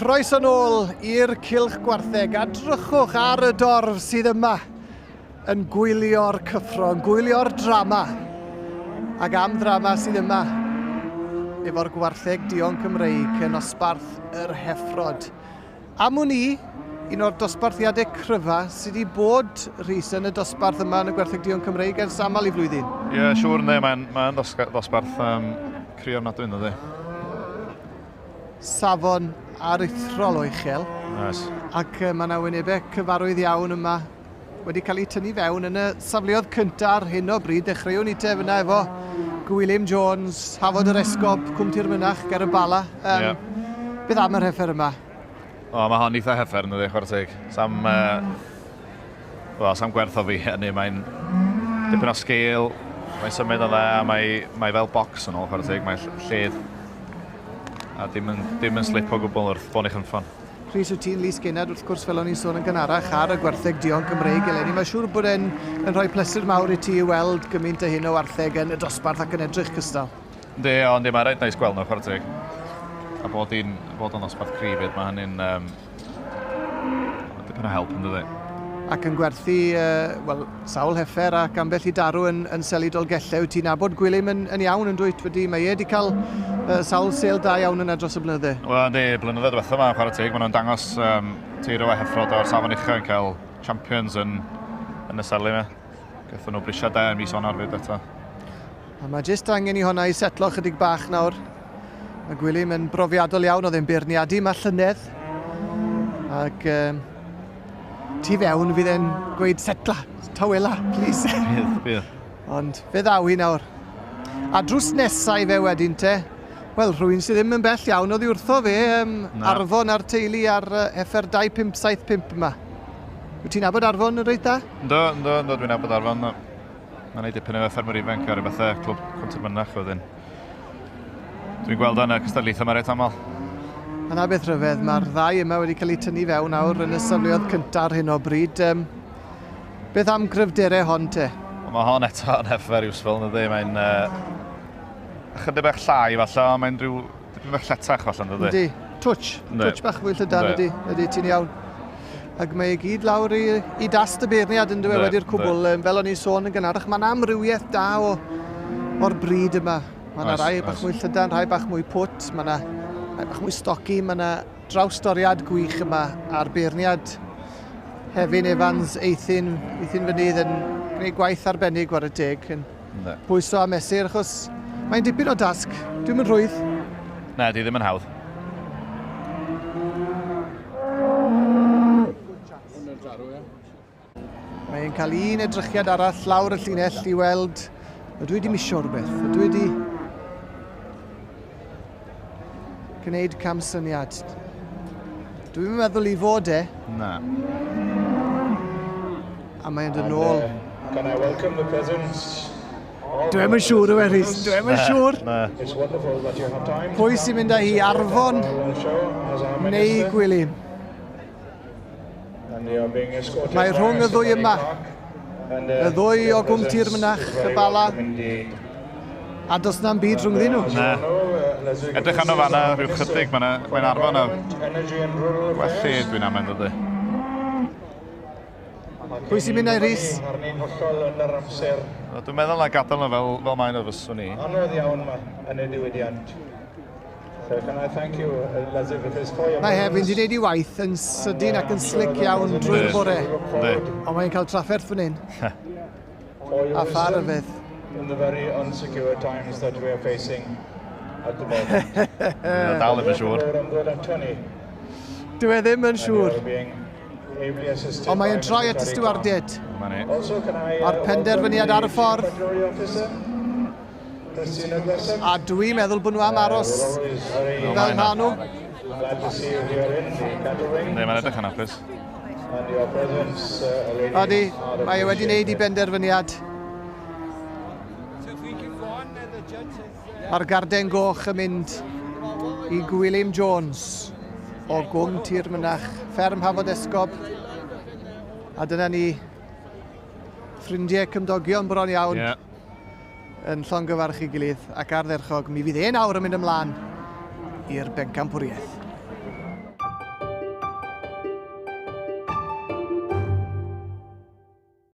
Croeso nôl i'r Cylch Gwartheg a drychwch ar y dorf sydd yma yn gwylio'r cyffro, yn gwylio'r drama. Ac am ddrama sydd yma efo'r gwartheg duon Cymreig yn nosbarth yr Heffrod. Am wn i, un o'r dosbarthiadau cryfa sydd wedi bod, Rhys, yn y dosbarth yma yn y Gwartheg Duon Cymreig ers aml i flwyddyn. Ie, yeah, siŵr ynddi, mae'n mae ddosbarth um, cry ofnadwy ynddi. Safon aruthrol o uchel. Nice. Ac uh, mae yna wynebau cyfarwydd iawn yma wedi cael eu tynnu fewn yn y safleoedd cyntaf ar hyn o bryd. Dechreuwn ni te fyna efo Gwilym Jones, Hafod yr Esgob, Cwm Tir Mynach, ger y Bala. Um, yeah. Beth am yr heffer yma? O, mae hon eitha heffer yn dydi, chwarae teg. Sam, uh, well, sam gwerth o fi hynny, mae'n dipyn o scale, mae'n symud yn dda, mae, mae fel box yn ôl, chwarae teg, mae'n lled. A dim yn, dim yn slip o gwbl wrth bôn i chynffon. Rhys, wyt ti'n Lys Gennad, wrth gwrs, fel o'n i'n sôn yn gynharach, ar y gwartheg duon Cymreig eleni. Mae'n siŵr bod e'n yn rhoi pleser mawr i ti i weld gymaint o hyn o wartheg yn y dosbarth ac yn edrych cystal. Yndi, o, yndi, mae'n reit neis gweld nhw, chwarae teg. A bod hi'n bod o'n ddosbarth cryf fyd, mae hynny'n um, dipyn o help yn dydi. Ac yn gwerthu, uh, wel, sawl heffer ac ambell i darw yn, yn seli Dolgellau. Wyt ti'n nabod Gwilym yn, yn iawn yn dwyt wedi? Mae e wedi cael uh, sawl sel da iawn yna dros y blynydde. Wel, yndi, blynydde diwetha yma, chwarae teg, maen nhw'n dangos um, teiro a heffrod o'r safon uchel yn cael champions yn, yn y seli yma. Gathon nhw brisiau da yn mis Ionawr fyd eto. A mae jyst angen i honna i setlo chydig bach nawr. Mae Gwilym yn brofiadol iawn, oedd e'n beirniadu yma llynedd. Ac um, tu fewn fydd e'n gweud setla, tawela, please. Bydd, bydd. Ond fe ddaw hi nawr. A drws nesau fe wedyn te, wel, rhywun sydd ddim yn bell iawn oddi wrtho fe, um, Arfon a'r teulu ar uh, heffer 2575 yma. Wyt ti'n nabod Arfon yn reit dda? Ynddo, ynddo, ynddo, dwi'n nabod Arfon. Mae'n neud dipyn efo ffermwyr ifanc a rhyw bethau, clwb Cwm Mynach wedyn. Dwi'n gweld o'n y cystadlaethau yma reit aml. A na beth rhyfedd, mae'r ddau yma wedi cael eu tynnu fewn nawr yn y safleoedd cyntaf ar hyn o bryd. Um, beth am gryfderau hon te? Mae hon eto yn heffer useful, yn dydi? Mae'n uh, chydig bach llai falle, ond mae'n rhyw Dipyn bach lletach falle, yn dydi? Yndi. Twtsh. Twtsh bach fwy llydan ydy. Ydy, ti'n iawn. Ac mae e gyd lawr i, i dast y beirniad yn dweud wedi'r cwbl. Fel o'n i'n sôn yn gynharach, mae'n amrywiaeth da o, o'r bryd yma. Mae yna rai bach mwy llydan, rhai bach mwy pwt, mae yna rhai bach mwy stoci, mae yna drawstoriad gwych yma a'r beirniad Hefin Evans Eithin, Eithin Fynydd yn gwneud gwaith arbennig war y teg. Yn pwyso a mesur, achos mae'n dipyn o dasg. Dwi'n mynd rhwydd. Na, di ddim yn hawdd. Mae'n cael un edrychiad arall lawr y llinell i weld ydw i wedi misio rhywbeth, ydw i wedi gwneud camsyniad. Dwi'n meddwl i fod e. Na. A mae'n dod nôl. Can I welcome the presence Dwi'm yn siŵr yw e, Rhys. Dwi'm yn siŵr. It's wonderful that you have time. Pwy sy'n mynd â hi, Arfon neu Gwilym? Mae rhwng y ddwy yma. Y ddwy o Gwm Tir Mynach, y Bala. A does na'm byd rhwngddyn nhw. Na. Edrych arno fanna rhyw chydig, mae'n mae arfon a well lle dwi'n amau dydy. Pwy sy'n mynd â'i Rhys? Dwi'n meddwl na gadael nhw fel, fel maen nhw fyswn i. Anodd iawn yma yn y diwydiant. So can I thank you, Leslie Griffiths, for your Mae Hefin wedi gwneud ei waith yn sydyn ac yn slic iawn drwy'r bore. Yndi. Ond mae'n cael trafferth fan hyn. A pha ryfedd. In the very unsecure times that we are facing at the moment. Dwi'n dal ddim yn siŵr. Dwi e ddim yn siŵr. Ond mae'n troi at y stiwardiaid. A'r penderfyniad ar y ffordd. A dwi'n meddwl bod nhw am aros fel ma nhw. Yndi, mae'n edrych yn hapus. Odi, mae e wedi wneud i benderfyniad. Mae'r garden goch yn mynd i Gwilym Jones o Gwm Tir Mynach, fferm Hafod Esgob. A dyna ni, ffrindiau cymdogion bron iawn. Yeah. Yn llongyfarch ei gilydd ac ardderchog. Mi fydd e nawr yn mynd ymlaen i'r bencampwriaeth.